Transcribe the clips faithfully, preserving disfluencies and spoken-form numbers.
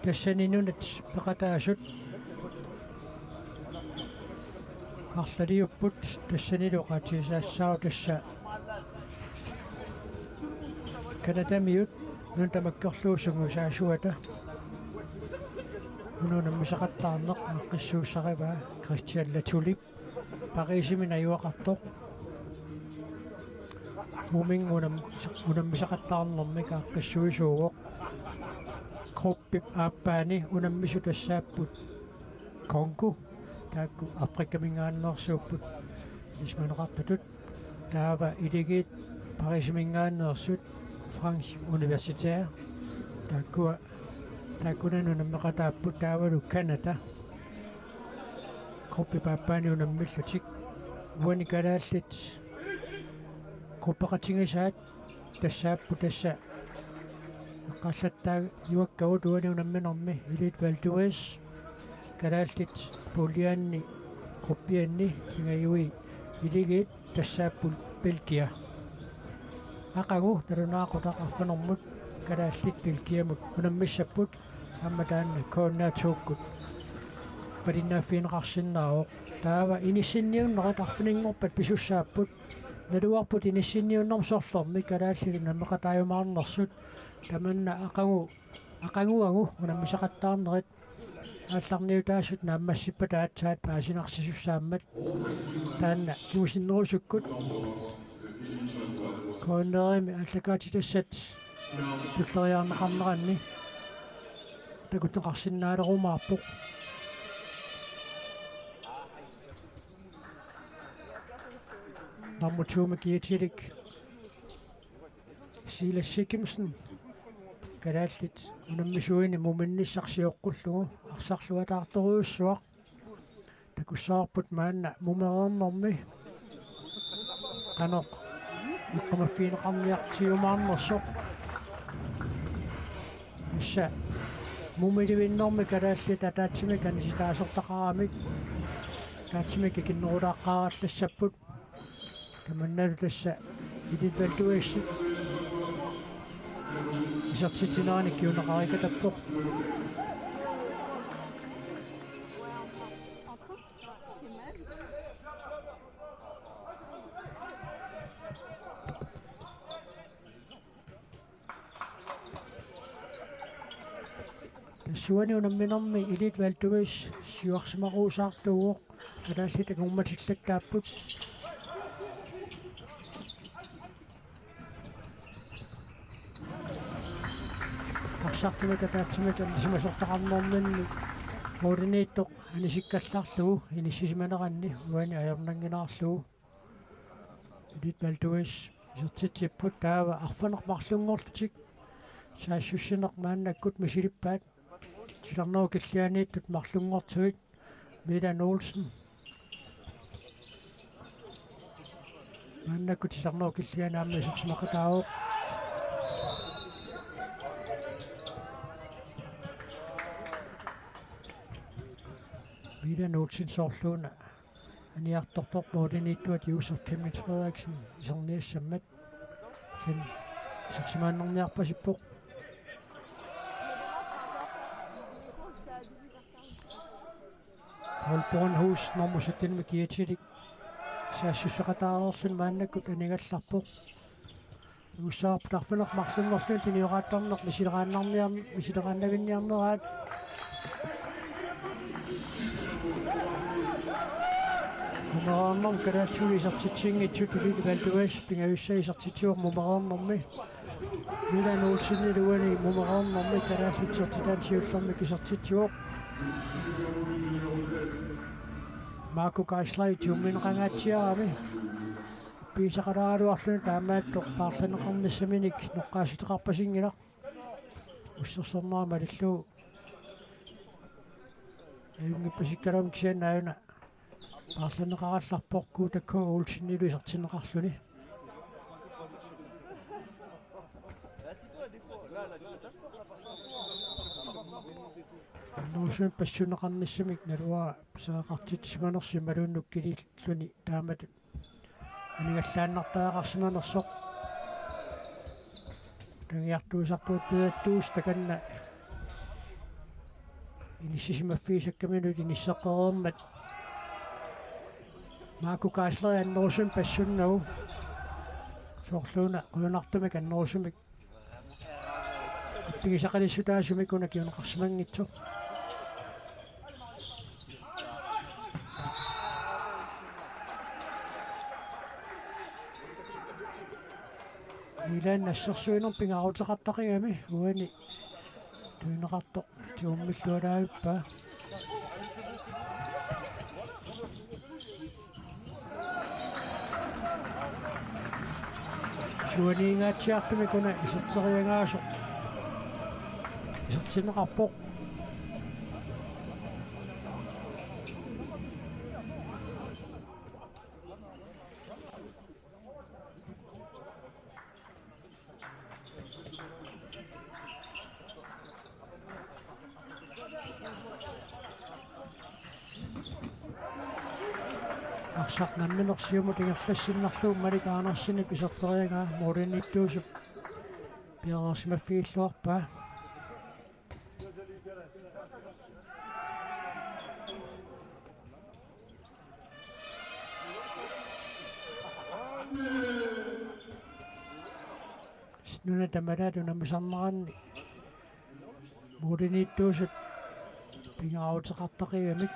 tassani nunat peqataasut arlaliupput, tassanilu oqaatigisaassaaq tassa Canadamiut nunat tamakkerlugu sungiusaasuata. Una unammisaqattaarneq aaqqissuussarivaa Christian Latulip Parisimi najugaqartoq. Mumit unam-, unammisaqattaarnermik aaqqissuisuuvoq. Gruppip aappaani unammisut tassaapput Congo, taakku Afrikaminngaanneersuupput isumanoqartutut. Taava Iligiit Parisiminngaanneersut Franche Universitaire. Taakkua, taakkunani unammeqataapput, taavalu Canada gruppip aappaani unammillutik. Uani kalaallit gruppeqatigisaat tassaapput tassa eqqaallattaajuakkagut uani unamminermi. Elite Val d'Huez, kalaallit puljianni gruppianni pingajui Iligiit tassaapput Belgia. Aqagu nalunaaqutaq arfinermut kalaallit Belgiamut unammissapput, aamma taanna K N R to-kkut malinnaaffigineqarsinnaavoq. Taava inissinniunnerit arfininngorpat pisussaapput. Naluarput inissinniunnermi sorlermi kalaallit unammeqataajumaarnersut. Tamanna aqagu, aqaguagu unammisaqattaarnerit aallarniutaasut naammassippata aatsaat paasinarsisussaammat. Taanna kingusinnerusukkut K N R-imi aallakaatitassat tulleriiaarneqarneranni takuneqarsinnaalerumaarpoq. Nummer to-mi kiatilik Silas Sikimsen kalaallit unammisuini muminnissaq sioqqullugu arsarluataartorujussuaq. Takussavarput maanna mumereernermi qanoq eqqumaffigineqarniartigiumaarnersoq. Tassa mumilivinnermi kalaallit ataatsimik anisitaasortaqaramik, ataatsimik ikinnerulaaqqaarallassapput. Tamannalu tassa Elite Val d'Huez isertitsinerani kinguneqarikatappoq. Tassuani unamminermi Elite Val d'Huez siuarsimaruusaartuuvoq, kalaallit angummatillattaapput. Arsartumik ataatsimik anisimasortaqarnerminni målimiittoq anisikkallarlugu inissisimaneranni uani ajornannginnerarlugu. Elite Val d'Huez isertitsipput, taava arfineq-marlunngorlutik saassussineq maannakkut misilippaat. Titarnerup Killianiittut marlunngortut Milan Olsen. Maannakkut Titarnerup Killiani aamma isersimaqataavoq. Milan Olsen soorluuna aniartortoq målimiittuata Josef Chemnitz Frederiksen iserniassammat. Sen isersimaannarniarpasippoq. Paul Bornhus nummer sytten-imi kiatilik saassusseqataareerluni maannakkut anigallarpoq. Uussaarput arfineq-marlunngorluni tunioraattarneq misileraannarniarn-, misileraannavinniarneraat. Mumereernermi kalaallisut isertitsinngitsut Elite Val d'Huez pingajussaa isertitsivoq mumereernermi. Milan Olsen iluani mumereernermi kalaallit isertitaat siullermik isertitsivoq. Marco Geisler itiummineqangaatsiarami. Piisaqalaaraluarluni taamaattoq paarlanneqarnissaminik noqqaassuteqarpasinngilaq. Ussersornera malillugu ajunngippasikkalaamik kisianni aajuna paarlanneqarallarpoq Kuuta K. Olsenilu isertinneqarluni. Annerusumik passunneqarnissamik naluara pisariaqartitsisimanersoq imaluunniit kililluni taamatut anigallaannartariaqarsimanersoq. Kangiartuusartuuttuuttuus takanna inissisimaffigisakkaminut inisseqqereermat Marco Geisler annerusumik passunnagu. Soorluuna qujanartumik annerusumik pigisaqalissutaasumik una kinguneqarsimanngitsoq. Milan assersuinermik pingaaruteqartaqigami uani tunineqartoq tigummilaarpaa. Suaniingaatsiartumik una iserteriagaasoq isertinneqarpoq. Arsaq nammineq siumut ingerlassinnarlugu Malik Andersenip iserteriagaa målimiittuusup piareersimaffigilluarpaa. Nuna tamalaat unammisarneranni målimiittuusut pingaaruteqartaqigamik.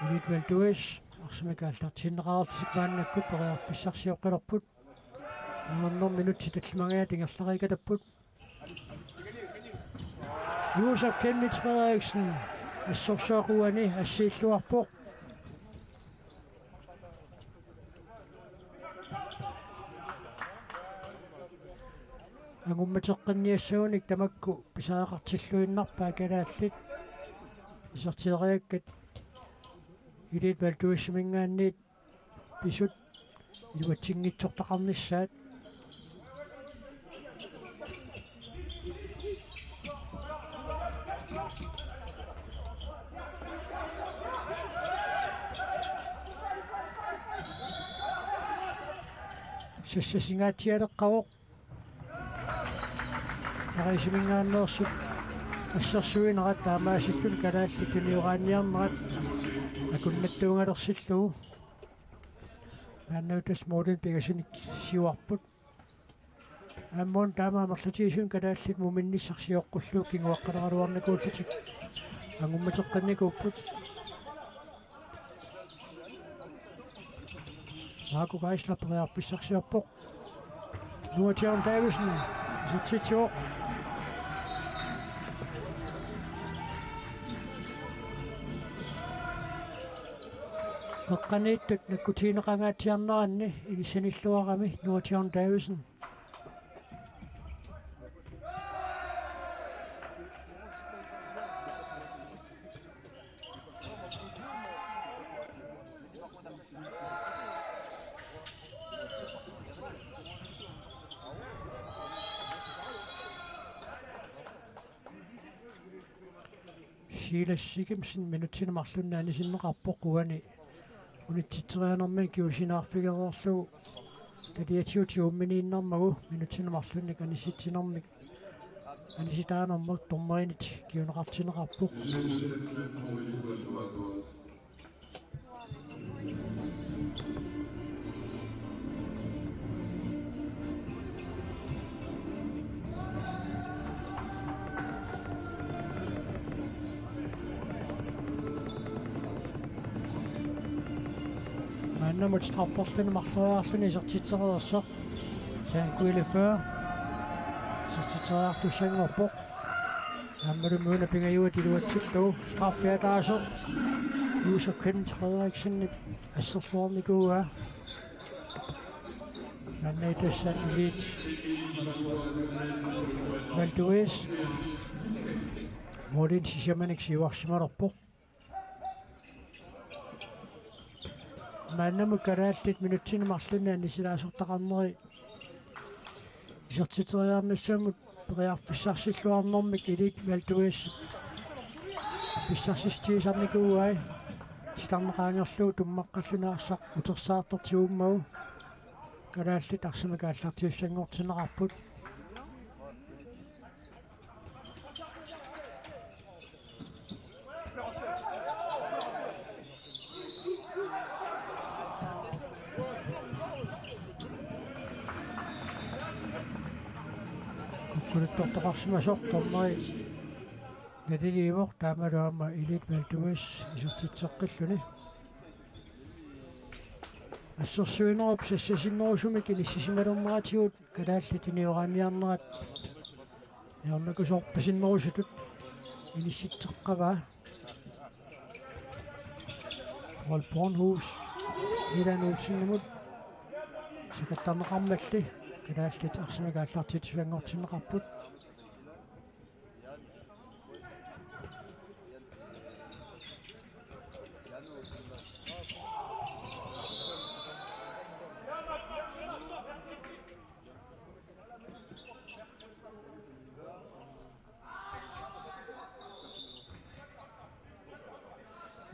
Elite Valdez arsamik aallartinneqartut maannakkut periarfissarsioqqilerput. Uunnermi minutsit tallimangajaat ingerlariikkaluarput. Josef Chemnitz Frederiksen assorsuaq uani assiilluarpoq. Angummateqqinniassagunik tamakku pisariaqartilluinnarpaat kalaallit iserteriakkat Elite Valdeziminngaanniit pisut iluatsinngitsortaqarnissaat. Sassasingaatsialeqqavoq. Frederiksiminngaanneersut assersuinerat taamaasilluni kalaallit tunioraanniarnerat akunnattuugalersillugu. Maannakkut tassa målinik pingasunik siuarput. Aamma taama amerlatigisumik kalaallit muminnissarsioqqullugu kinguaqqaleraluarnikuullutik angummateqqinnikuupput. Marco Geisler periarfissarsiorpoq. Noah John Davidsen isertitsivoq. Qeqqaniittut nakkutigineqangaatsiarneranni inissinilluarami Noah John Davidsen. Silas Sigimsen minutsini marlunni anisinneqarpoq uani unitsitseriarnermini kingusinnaarfigereerlugu taliatigut tigumminiinnarmagu minutsini marlunnik anisitsinermik anisitaanermut dommerinit kinguneqartinneqarpoq. Maannamut strafferluni marloriarluni isertitsereersoq. Tanguy Lefebvre isertitseriartussanngorpoq. Aammalumi una pingajuat iluatsillugu straffi ataaseq Josef Kent Frederiksenip asserluarnikuuaa. Maanna tassa Elite Valdez målinik sisamanik siuarsimalerpoq. Maannamut kalaallit minutsini marlunni anisilaasortaqarneri isertitseriarnissamut periarfissarsilluarnermik Elite Valdez Pissarsissutigisarnikuuai. Titarneq qaangerlugu tummaqqalluni arsaq utersaartortigu uummagu. Kalaallit arsamik aallartissianngortinneqarput. Kukkuluttortoqarsimasoq dommeri naliliivoq, taamalu aamma Elite Valdemars isertitseqqilluni. Assersuinerup sassasinnerusumik inissisimalerneratigut kalaallit inioraaniarnerat ajornakusoorpasinnerusutut inissitseqqavaa. Paul Bornhus Milan Olsenimut sakattarneqarmalli kalaallit arsamik aallartitsianngortinneqarput.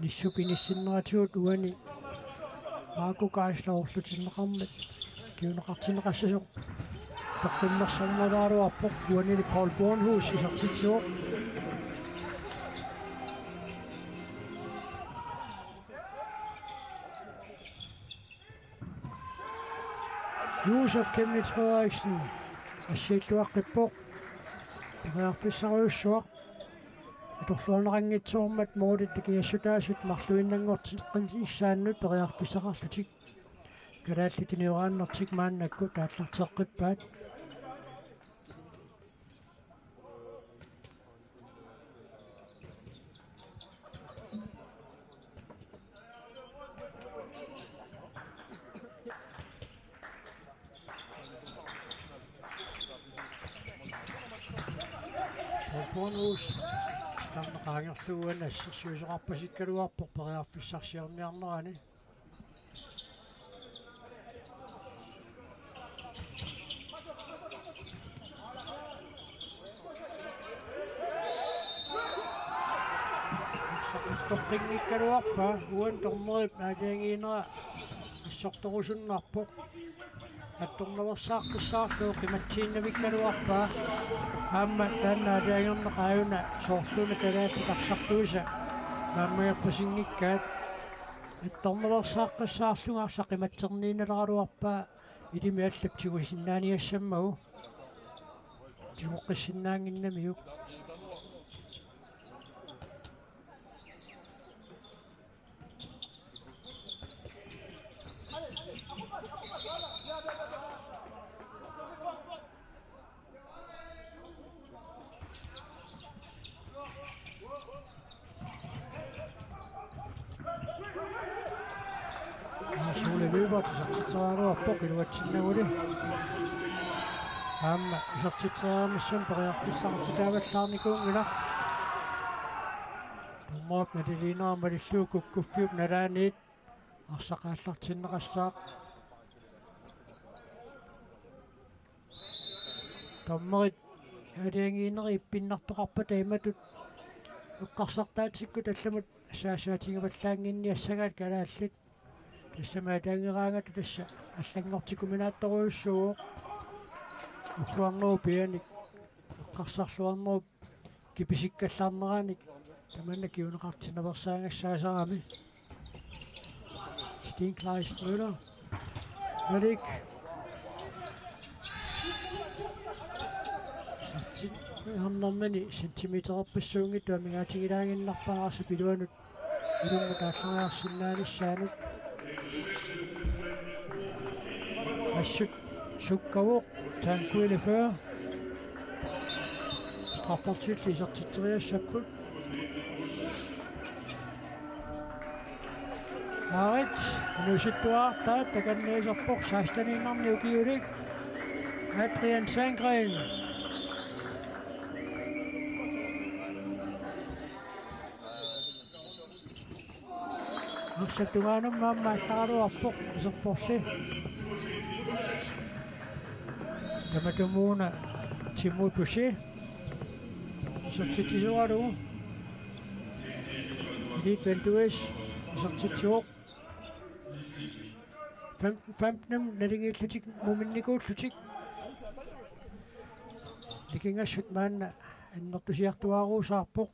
Nissup inissinneratigut uani Marco Geisler orlutinneqarmat kinguneqartinneqassasoq peqqummersornerulaaraluarpoq, uanili Paul Bornhus isertitsivoq. Josef Chemnitz Frederiksen assiilluaqqippoq. Periarfissarujussuaq. Atorluarneqanngitsoormat målit takiassutaasut marluinnanngortinnissaannut periarfissaqarlutik kalaallit inioraannertik maannakkut aallarteqqippaat. Paul Bornhus, titarneq qaangerlugu uani assersuisoqarpasikkaluarpoq periarfissarsiorniarnerani. Toqqinngikkaluarpaa, uani dommerip aalajangiinera assortorusunnarpoq. Attornaveersaaqqissaarlugu qimatsiinnavikkaluarpaa. Aamma taanna aalajangerneq aajuna soorluuna kalaallit arsartuisa naammagerpasinngikkaat. Attornaveersaaqqissaarlugu arsaq qimatserniinnaleraluarpaa, ilimi allap tigusinnaaniassammagu. Tigoqqissinnaannginnamiuk. Suli Lyberth isertitseriaraluarpoq iluatsinnaguli. Aamma isertitseriarnissamut periarfissaqartitaavallaarnikuunngilaq. Dommerip naliliinera malillugu kukkuffiup nalaaniit arsaq aallartinneqassaaq. Dommerit aalajangiineri ippinnartoqarpata imatut eqqarsartaatsikkut allamut assaassaatigivallaannginniassagaat kalaallit. Tassami aalajangeeraangata tassa allanngortikkuminaattorujussuuvoq. Ulluarnerup pianik eqqarsarluarnerup kipisikkallarneranik tamanna kinguneqartinnaveersaagassaasarami. Sten Kleist Møller. Malik. Sartin hamnermini centimetererpassuunngitsoq amigaatigilaannginnarpaa arsap iluanut ilummut aallariarsinnaanissaanut. Assut sukkavoq, Tanguy Lefebvre. Straffertillit isertitseriassapput. Aarit, inuusuttuartaat takanna iserpoq seksteniinnarnik ukiulik. Adrian Sandgren. Arsap tungaanut aamma aallaraluarpoq iserporli. Tamatumuuna Timo Busse isertitsisoralugu. Dit Veldues isertitsivoq. Femten femten naligiillutik muminnikuullutik. Nikingassut maanna annertusiartuaaruusaarpoq.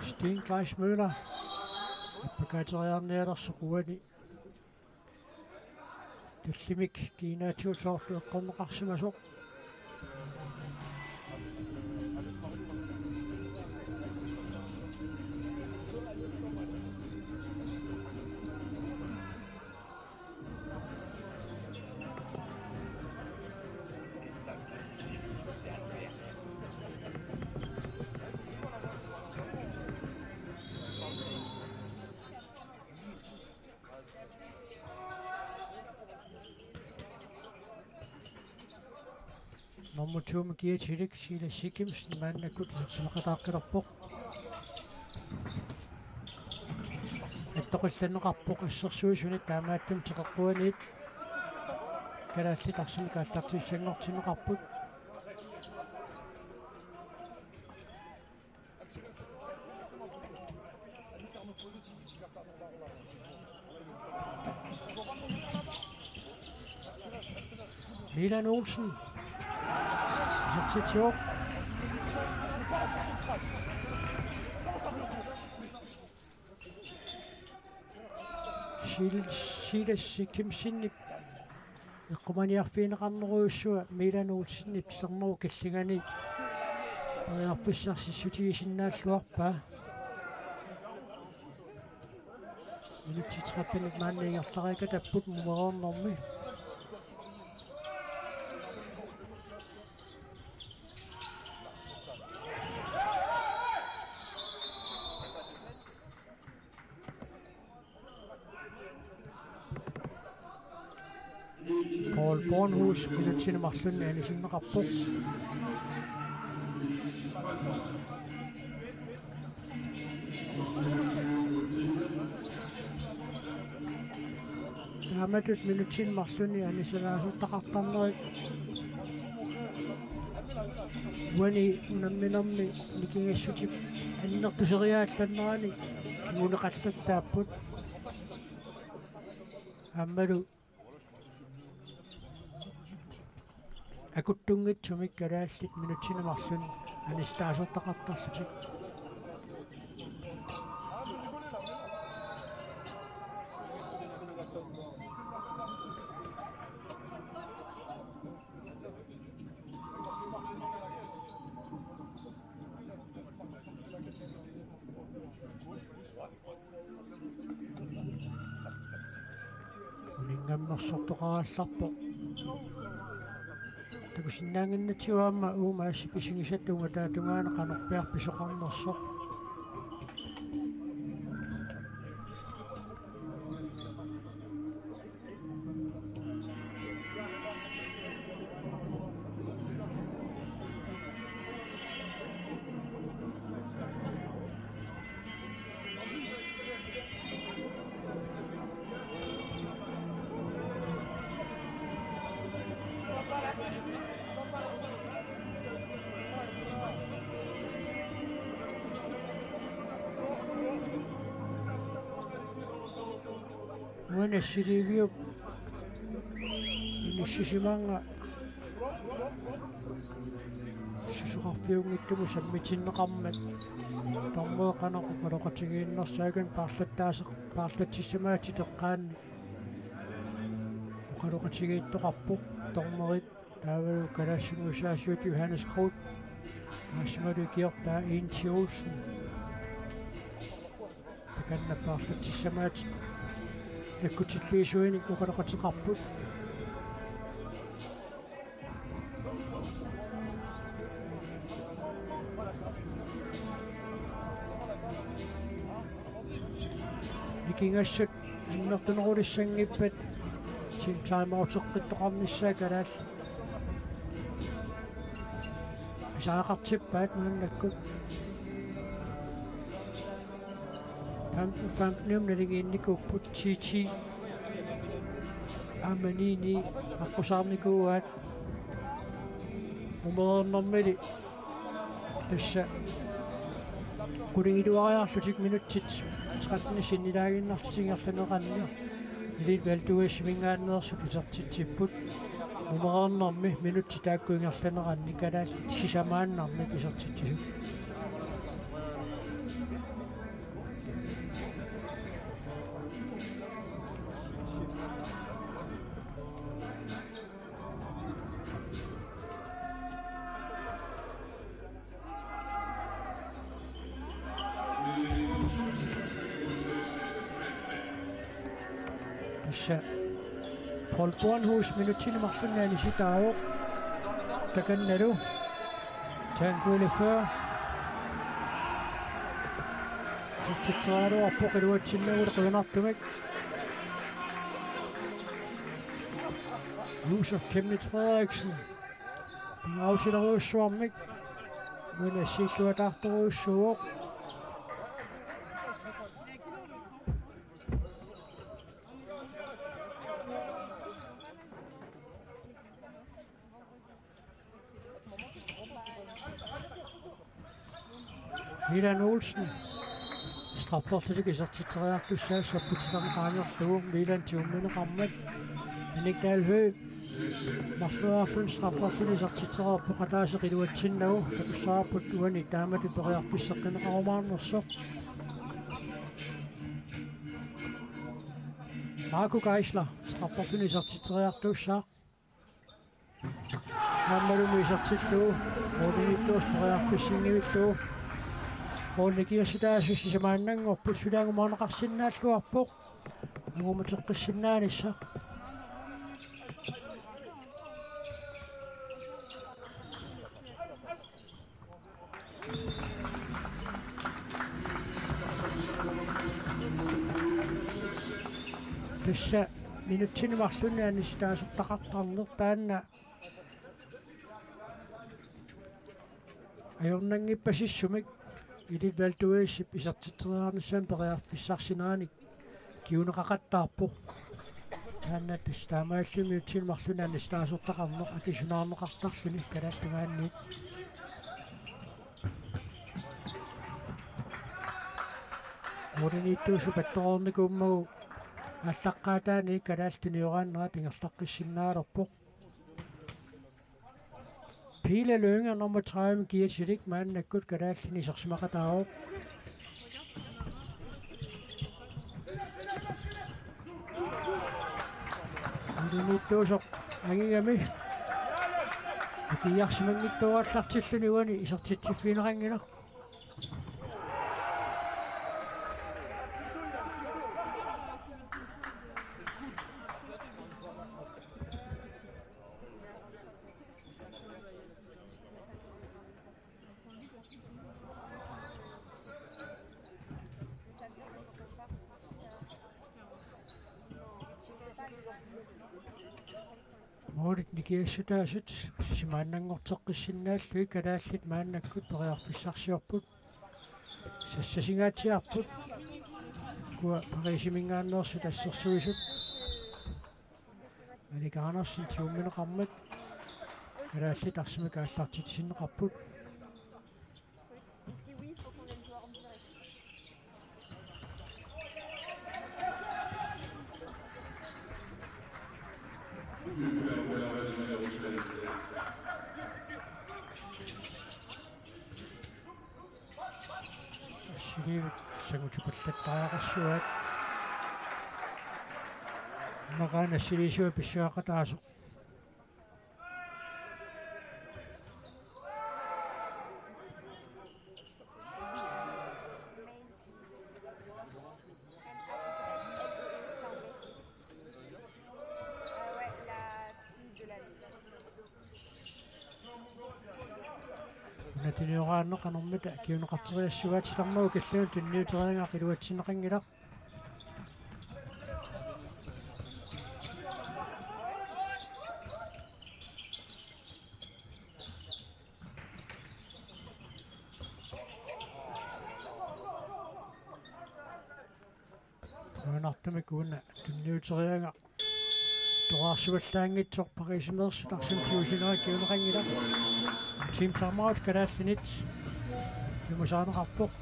Steen Kleist Møller. Appakaateriarnialersoq uani. Tallimik kiinaatsigut soorlu eqqorneqarsimasoq. Nummer to-mi kiatilik Silas Sikimsen maannakkut isersimaqataaqqilerpoq. Attoqqillanneqarpoq assersuisunit, taamaattumik teqeqquaniit kalaallit arsamik aallartissanngortinneqarput. Milan Olsen. Isertitsivoq. Sil-, Silas Sikimsenip eqqumaniarfigineqarnerujussuaq Milan Olsenip sermerup killingani periarfissarsiissutigisinnaalluarpaa. Minutsit tretten maanna ingerlariikatapput mumereernermi. Paul Bornhus minutsini marlunni anisinneqarpoq. Taamatut minutsini marlunni anisilaasortaqartarnerit uani unamminermi nikingassutip annertuseriaallannerani kinguneqallattaapput. Aammalu akuttunngitsumik kalaallit minutsini marlunni anisitaasortaqartarlutik. Uninngammersortoqarallarpoq. Takusinnaannginnatsigu aamma uuma assip isigisat ungataatungaani qanorpiaq pisoqarnersoq. Uani assiliiviup inissisimaannga susoqarfiunngitsumut sammitinneqarmat dommerit qanoq oqaloqatigiinnersaat paarlattaaseq, paarlatsissamaatitoqqaanni oqaloqatigiittoqarpoq dommerit. Taavalu kalaallisuusaasiut Johannes Groth, nassimalu ikiortaa Inti Olsen. Takanna paarlatsissamaat nakkutilliisuinik oqaloqateqarput. Nikingassut annertunerulissanngippat team timeouteqqittoqarnissaa kalaallit pisariaqartippaat maannakkut. Femten femten naligiinnikuupput, ti ti Aamma ni ni aqqusaarnikuuaat. Mumereernermili tassa qulingiluariarlutik minutsit tretten sinnilaaginnarlutik ingerlaneranni Elite Valdusiminngaanneersut isertitsipput. Mumereernermi minutsit taakku ingerlaneranni kalaallit sisamaannarnik isertitsisut. Tassa Paul Bornhus minutsini marlunni anisitaavoq. Takannalu Tanguy Lefebvre. Isertitseriaraluarpoq iluatsinnagulu qujanartumik. Josef Chemnitz Frederiksen. Pingaarutilerujussuarmik. Uani assiilluataartorujussuuvoq. Milan Olsen. Strafferlutik isertitseriartussaassapput titarneq qaangerlugu Milan tiummineqarmat. Minik Dahl Høegh. Marloriarluni strafferluni isertitsereerpoq ataaseq iluatsinnagu. Takussavarput uani taamatut periarfisseqqineqarumaarnersoq. Marco Geisler. Strafferluni isertitseriartussaaq. Aammalumi isertillugu Morten Ittuus periarfissinngillugu. Morten Kirstaasu sisamaannanngorput suli angumaarneqarsinnaalluarpoq. Angumaateqqissinnaanissaq. Tassa minutsini marlunni anisitaasortaqartarneq taanna ajornanngippasissumik Elite Valdusip isertitseriarnissamut periarfissarsineranik kinguneqaqattaarpoq. Taanna tassa taamaalilluni minutsini marlunni anisitaasortaqarneq akisunaarneqartarluni Kalaallit Nunaanniit. Morten Ittuusup attoreernikuummagu aallaqqaataani kalaallit tunioraannerat ingerlaqqissinnaalerpoq. Pele Lynge nummer tredive kiisilik maannakkut kalaallinik isersimaqataavoq. Morten Ittuusoq angigami. Ukiarsimanngittuarallartilluni uani isertitsiffigineqanngilaq. Målit nikiassutaasut sisimaannanngorteqqissinnaallugit kalaallit maannakkut periarfissarsiorput. Sassasinngaatsiarput. Ukua Parisiminngaanneersut assersuisut. Malik Andersen tiummineqarmat. Kalaallit arsamik aallartitsisinneqarput. Assiliivik sangutipallattariaqassuaat. Maqaana assiliisuat pissuaqataasoq. Una tunioraanneq qanormita kinguneqarteriassuaat, silarmagu killingani tunniuteriagaq iluatsinneqanngilaq. Nuanartumik una tunniuteriagaq. Toqqarsuallaanngitsoq Pariisimeersut arsamik siusinera kinguneqanngilaq. Team timeout kalaallinit. Imusaarneqarpoq.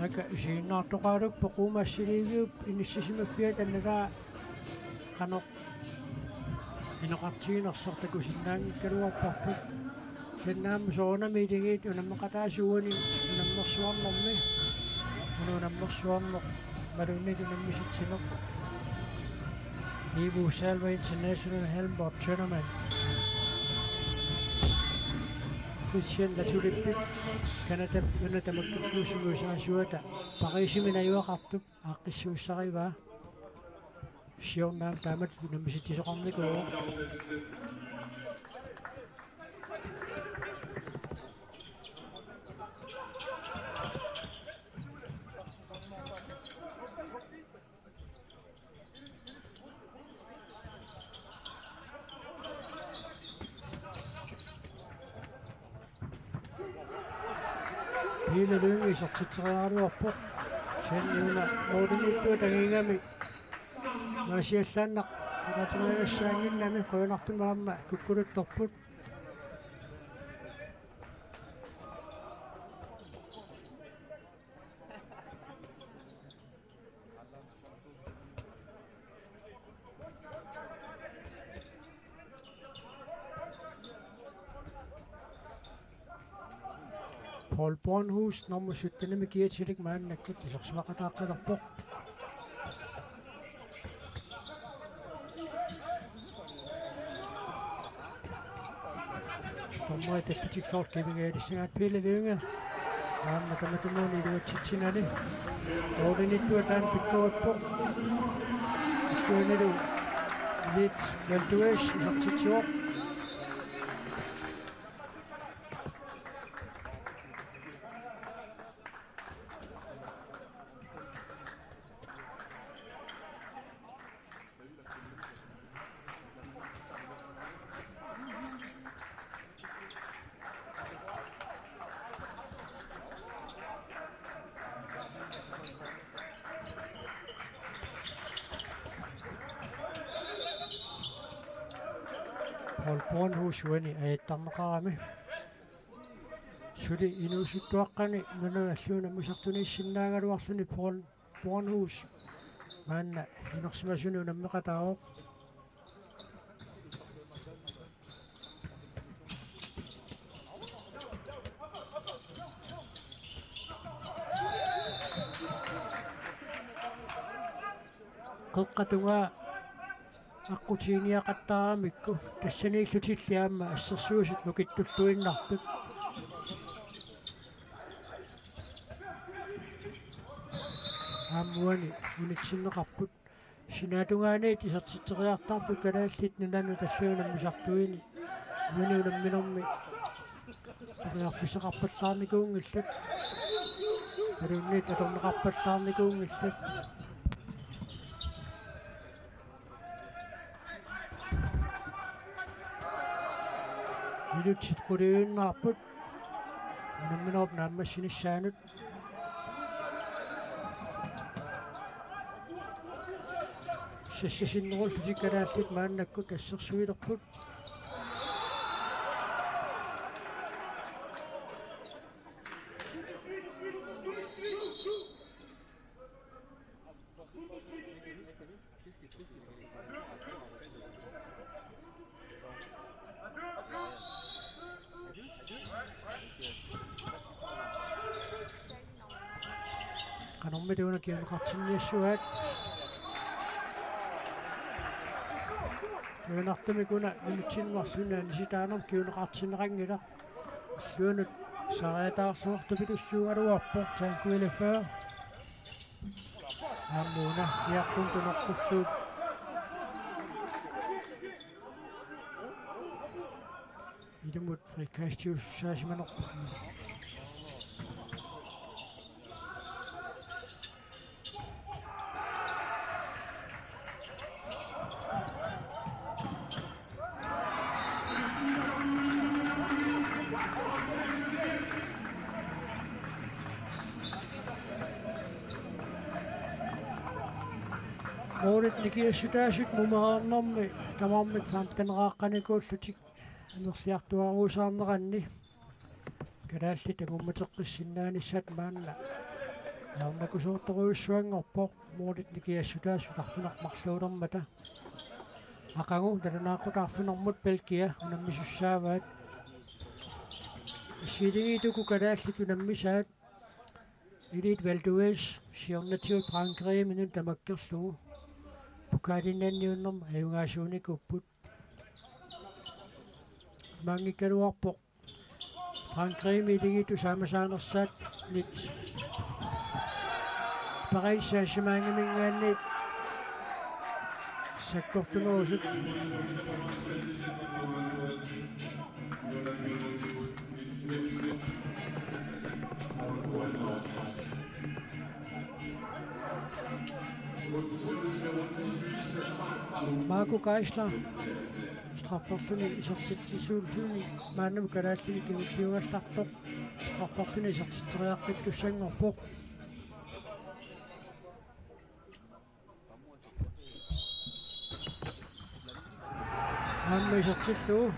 Taakku isiginnaartoqarput, quummassiliiviup inissisimaffiata annataa qanoq inoqartiginersoq takusinnaanngikkaluarparput. Kisianni aamma soorunami iligiit unammeqataasut uani unammersuarnermi. Una unammersuarneq imaluunniit unammisitsineq Ivu Salva International Handball Tournament. Christian Latulippit Canadap una tamakkerlugu sungiusaasuata Pariisimi najugaqartup aaqqissuussarivaa. Siorna aamma taamatut unammisitsisoqarnikuuvoq. Pele Lynge isertitseriaraluarpoq. Kisianni una målimiittoq tangigami. Maasiallaannaq qulaatigigassaanngimmat qujanartumik aamma kukkuluttorput. Paul Bornhus, nummer sytten-imi kiatilik maannakkut isersimaqataaqqilerpoq. Dommeri tallitik soorlu qivigialissagaat. Pele Lynge aamma tamatumuuna iluatsitsinani. Målimiittoq taanna pikkorippoq. Tuinilu Lit Valdues isertitsivoq. Paul Bornhus uani ajattarneqarami. Suli inuusuttuaqqani nunanut allanut ammusartunissinnaagaluarluni Paul Bornhus maanna inersimasuni unammeqataavoq. Qeqqata tungaa aqqutiginiaqattaaramikku tassaniillutilli aamma assersuisut nukittulluinnartut. Aamma uani unitsinneqarput. Sinaatungaaniit isertitseriartartut Kalaallit Nunaannut allanut ammusartuini uani unamminermi periarfissaqarpallaarnikuunngillat. Imaluunniit atorneqarpallaarnikuunngillat. Minutsit quliinnarput unamminerup naammassinissaanut. Sassasinnerullutik kalaallit maannakkut assersuilerput. Qanormita una kinguneqartinniassuaat. Qujanartumik una minutsini marlunni anisitaanermut kinguneqartinneqanngilaq. Illuanut saariataarluartupilussuugaluarpoq Tranquille fyrre. Aamma una kiartun tunoqqullugu. Ilumut frikastiussaasimanerput. Målit nikiassutaasut mumereernermi tamarmik femten-eraaqqanikuullutik amerliartuaaruusaarneranni kalaallit angummateqqissinnaanissat maanna ajornakusoortorujussuanngorpoq, målit nikiassutaasut arfineq-marluulermata. Aqagu nalunaaqutaq arfinermut Belgia unammisussaavaat. Assigiinngitsut uku kalaallit unammisaat Elite Val d'Huez siornatigut Frankrigiminnut tamakkerlugu pokalinnanniunnermut ajugaasuunikuupput. Maanngikkaluarpoq Frankrigimi ilivitsut saamasaanersaannit Paris Saint-Germainiminngaanniit sakkortunerusut. Marco Geisler strafferluni isertitsisuulluni maannamut kalaallinik kingulliugallartoq strafferluni isertitseriaqqittussanngorpoq. Aamma isertillugu.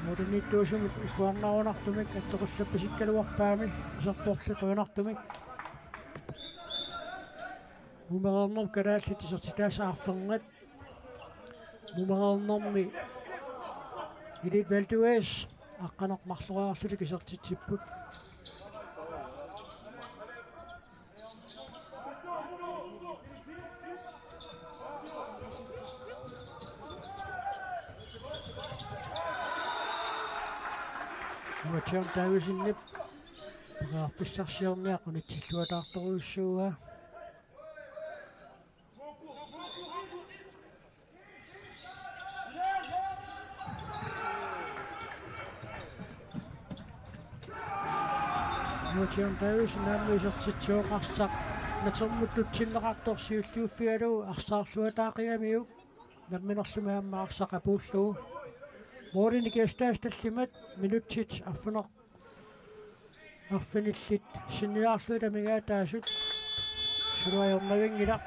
Målimiittuusumut ikuarnarunartumik attoqqillappasikkaluarpaami iserporli qujanartumik. Mumereernerup kalaallit isertitaasa arfernat. Mumereernermi Elite Val d'Huez aqqaneq-marloraarlutik isertitsipput. Uatsiaq Davidsenip periarfissarsiorniaq unitsilluataartorujussuuaa. Nuutium Paris naammi isertitsivoqassaq natermut tutsinneqartoq siulliuffigalugu arsaarluataaqigamiuk namminerlumi aamma arsaq apuullugu. Målini kiastas tallimat minutsit arfineq- arfinillit sinnilaarluta amigaataasut suluajornavinngilaq.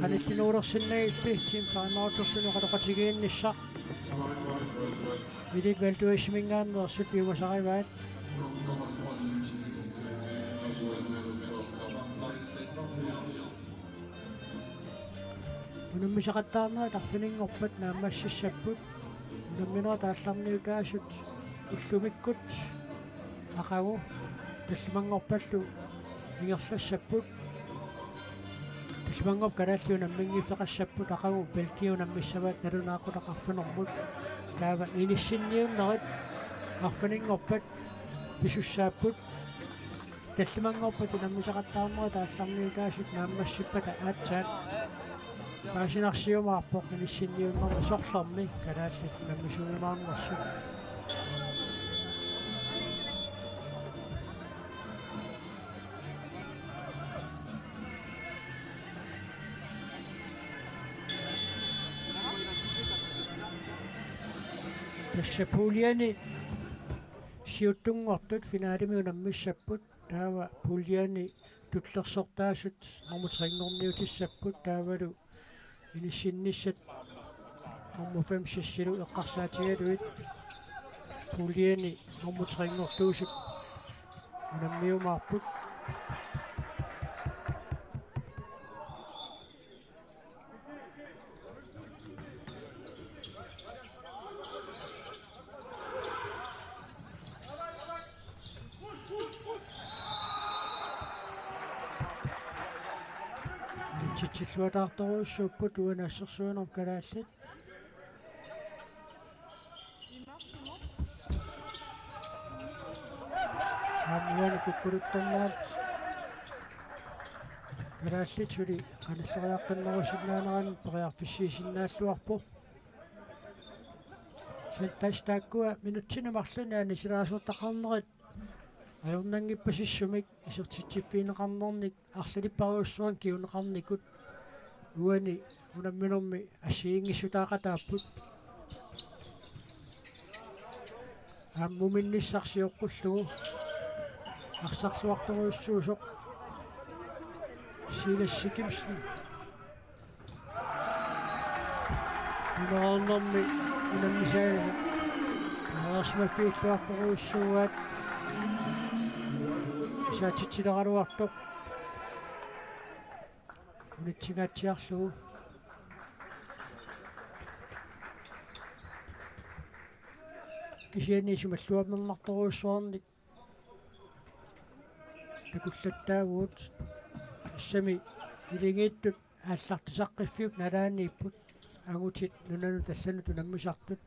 Qanillinuulersinnagilli team timeouterluni oqaloqatigiinnissaq. Elite Val d'Hueziminngaanneersut piumasarivaat. Unammisaqattaarnerat arfininngorpat naammassissapput. Unamminerat aallarniutaasut ullumikkut aqagu tallimanngorpallu ingerlassapput. Tallimanngorpat kalaallit unamminngiffeqassapput, aqagu Belgia unammissavaat nalunaaqutaq arfinermut. Taava inissinniunnerit arfininngorpat pisussaapput. Tallimanngorpat unammisaqattaarnerat aallarniutaasut naammassippata aatsaat paasinarsiumaarpoq inissinniunnermi sorlermi kalaallit unammisuujumaarnersut. Tassa puljeni siuttunngortut finalemi unammissapput. Taava puljeni tullersortaasut normu tre-nngorniutissapput, taavalu inissinnissat normu fem-sissilu eqqarsaatigalugit puljeni normu tre-nngortuusut unammiumaarput. Titsilluataartorujussuupput uani assersuinermi kalaallit. Aamma uani kukkuluttornaat kalaallit suli qanilleriaqqinnerusinnaaneranut periarfissiisinnaalluarpoq. Tal-, tassa taakkua minutsini marlunni anisilaasortaqarnerit ajornanngippasissumik isertitsiffigineqarnernik arlalipparujussuarnik kinguneqarnikut uani unamminermi assigiinngissutaaqataapput. Aamma muminnissaq sioqqullugu arsarluartorujussuusoq Silas Sikimsen. Unaarnermi unammisaasa. Arsmaffiilluartorujussuugaat. Saatitsileraluartoq. Unitsinngaatsiarlugu. Kisianni isumalluammernartorujussuarnik takullattaavugut. Tassami iligiittut aallartisaqqiffiup nalaaniipput angutit nunanut allanut unammisartut.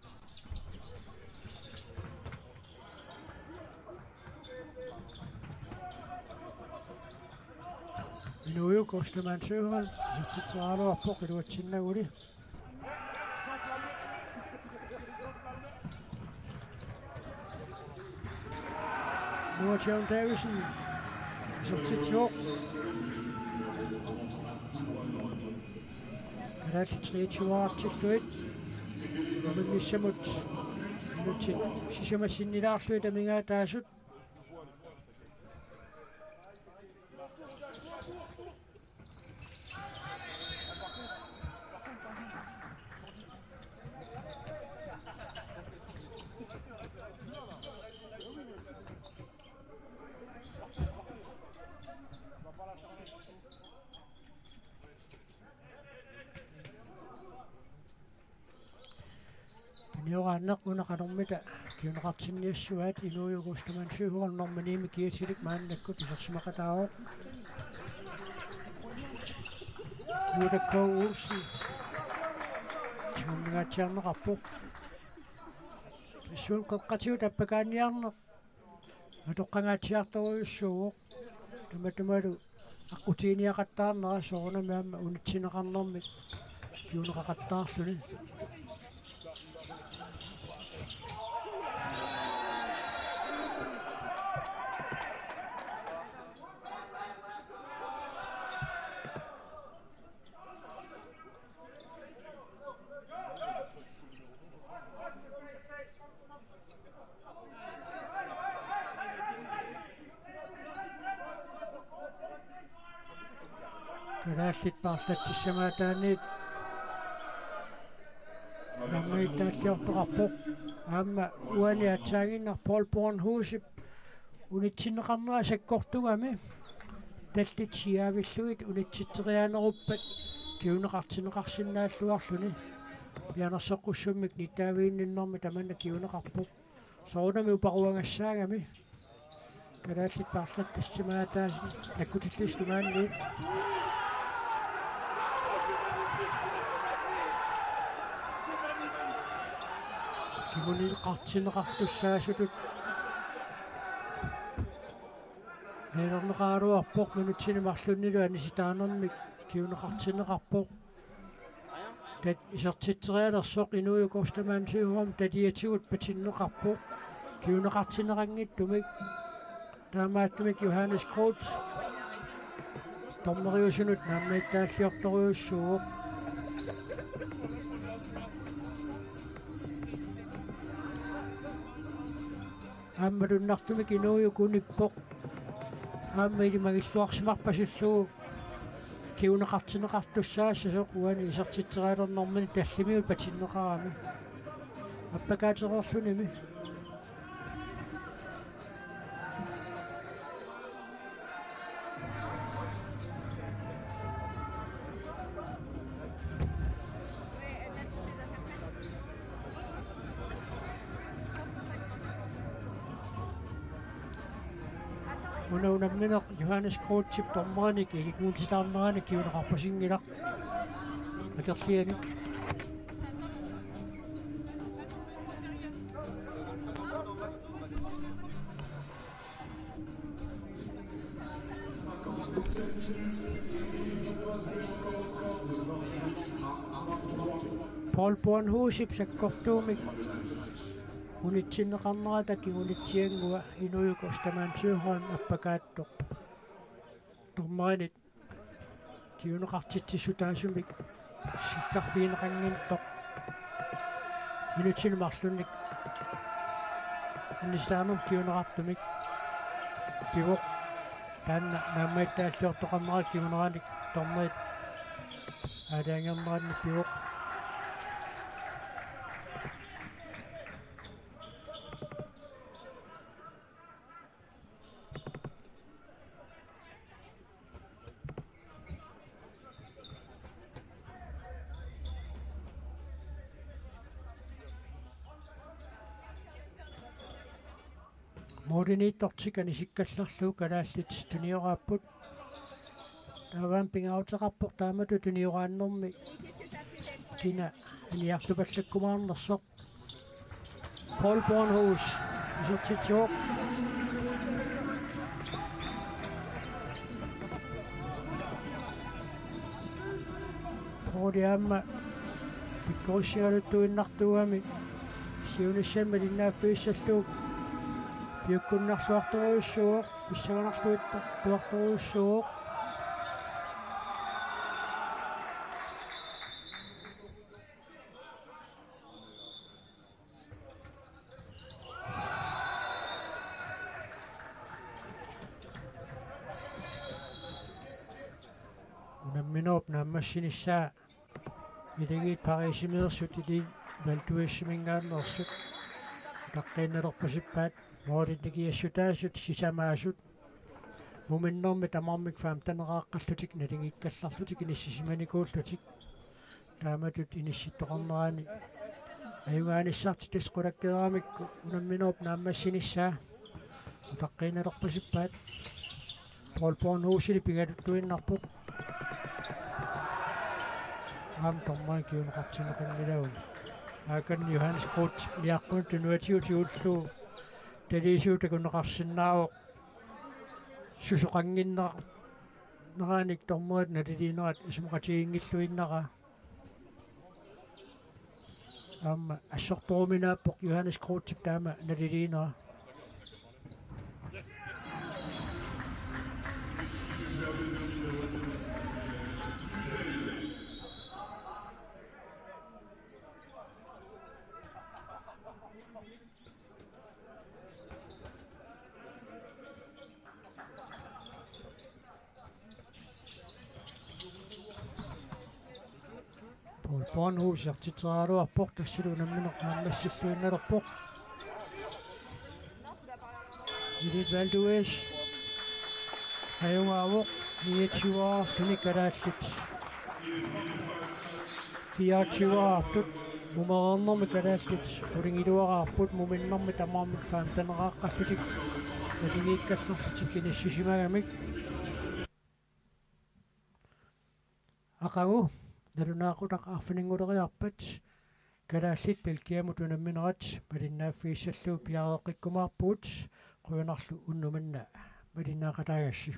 Inuujuk Ostermann Søholm isertitseraluarpoq iluatsinnaguli. Noah John Davidsen isertitsivoq. Kalaallit treogtyve-aatsillugit unammissamut minutsit sisamat sinnilaarlugit amigaataasut. Tunioraanneq una qanormita kinguneqartinniassuaat. Inuujuk Ostermann Søholm nummer ni-mik kiasilik maannakkut isersimaqataavoq. Juuta K. Olsen. Tigummingaatsiarneqarpoq. Issuun qeqqatigut appakaanniarneq matoqqangaatsiartorujussuuvoq. Tamatumalu aqqutiginiaqattaarnera soorunami aamma unitsinneqarnermik kinguneqaqattaarluni. Kalaallit paarlatsissamaataanniit naammagittaalliortoqarpoq. Aamma uani aatsaaginnaq Paul Bornhusep unitsinneqarnera sakkortugami tallit siaavillugit unitsitseriaaneruppat kinguneqartinneqarsinnaalluarluni. Mianersoqqussummik nittaaviginninnermi tamanna kinguneqarpoq. Soorunami uparuagassaagami. Kalaallit paarlatsissamaataasut nakkutillisut tungaanniit. Kinguneqartinneqartussaasutut. Meerarneqaraluarpoq minutsini marlunnilu anisitaanermik kinguneqartinneqarpoq. Tat-, isertitserialersoq Inuujuk Ostermann Søholm tatiatigut patinneqarpoq. Kinguneqartinneqanngitsumik. Taamaattumik Johannes Groth dommeriusunut naammagittaalliortorujussuuvoq. Aamma malunnartumik Inuujuk unippoq. Aamma ilimagilluarsimarpasillugu kinguneqartinneqartussaassasoq uani isertitserialernermini talliminut patinneqarami. Appakaatereerlunimi. Una unammineq Johannes Grothip dommerinik ilikkuutaarnerani kinguneqarpasinngilaq. Akerlianik. Paul Bornhusip sakkortuumik unitsinneqarnerata kingunitsianngua inuuguusoq Tamanna Søholm appakaattoq. Dommerinit kinguneqartitsissutaasumik sillarfigineqanngitsoq. Minutsini marlunnik annisitaanermut kinguneqartumik pivoq. Taanna naammagittaalliortoqarnera kinguneranik dommerit aalajangernerannik pivoq. Målimiittortik anisikkallarlugu kalaallit tunioraapput. Taava pingaaruteqarpoq taamatut tunioraannermi kina aniartupallakkumaarnersoq. Paul Bornhus isertitsivoq. Pauli aamma pikkorissingaluttuinnartuugami siunissami malinnaaffigissallugu piukkunnarluartorujussuuvoq, pissanganarluartorujussuuvoq. Unamminerup naammassinissaa Akuleriit Pariisimeersut Akuleriit Valdusiminngaanneersut utaqqiinnalerpasippaat, målit nikiassutaasut sisamaasut. Muminnermi tamarmik femteneraqqallutik naligiikkallarlutik inissisimanikuullutik. Taamatut inissittoqarnerani ajugaanissartik tassa qulakkeeramikku unamminerup naammassinissaa utaqqiinnalerpasippaat. Paul Bornhusili pigaluttuinnarpoq. Aamma dommerit kinguneqartinneqanngilagut. Aakan Johannes Groth niaqqunut tunuatigut tigullugu taliisuut takuneqarsinnaavoq. Susoqannginneraraannik dommerit naliliinerat isumaqatigiinngilluinnarpaa. Aamma assortoruminaappoq Johannes Grothip taama naliliinera. Paul Bornhus isertitseriaraluarpoq, tassalu unammineq naammassilluinnalerpoq. Akuleriit Valdus ajugaavoq, niogtyve kalaallit fireogtyve-aapput. Mumereernermi kalaallit qulingiluaarput, muminnermi tamarmik femteneraqqallutik naligiikkallarlutik inissisimagamik. Aqagu nalunaaqutaq arfininnguuleriarpat kalaallit Belgiamut unamminerat malinnaaffigissallugu piareeqqikkumaarpugut, qujanarlu unnuk manna malinnaaqataagassi.